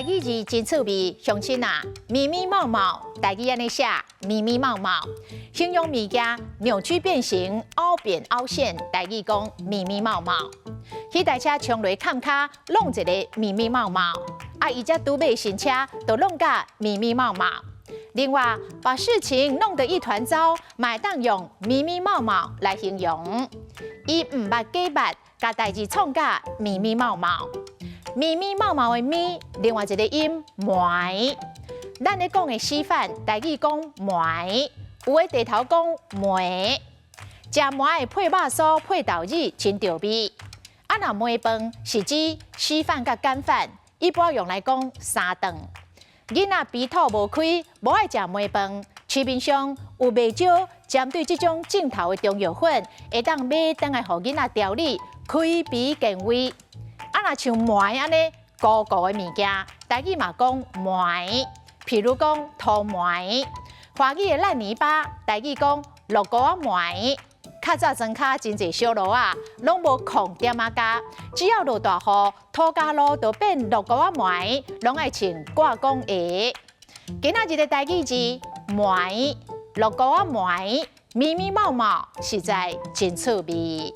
台語字真趣味，鄉親啊，咪咪冒冒，台語按呢寫，咪咪冒冒，形容物件扭曲變形、凹扁凹陷，台語講咪咪冒冒。彼台車衝落崁跤，弄一个咪咪冒冒，啊，伊才拄買新車，都弄甲咪咪冒冒。另外，把事情弄得一團糟，嘛會當用咪咪冒冒來形容。伊毋捌假捌，共代誌創甲咪咪冒冒。咪咪冒冒的咪，另外一个音糜。咱咧講的稀飯，台語講糜，有的地頭講糜。食糜會配肉酥、配豆乳，真著味。啊，若糜飯是指稀飯佮乾飯，一般用來講三頓。囡仔鼻吐無開，無愛食糜飯。市面上有袂少針對這種症頭的中藥粉，會當買轉來予囡仔調理開鼻健胃。啊，若像糜按呢糊糊的物件，台語嘛講糜，譬如講塗糜。華語的爛泥巴，台語講落糊仔糜。較早莊跤真濟小路仔，攏無控點仔膠，只要落大雨，塗跤路就變落糊仔糜，攏愛穿掛鋼鞋。今仔日的台語字糜，落糊仔糜，咪咪冒冒，實在真趣味。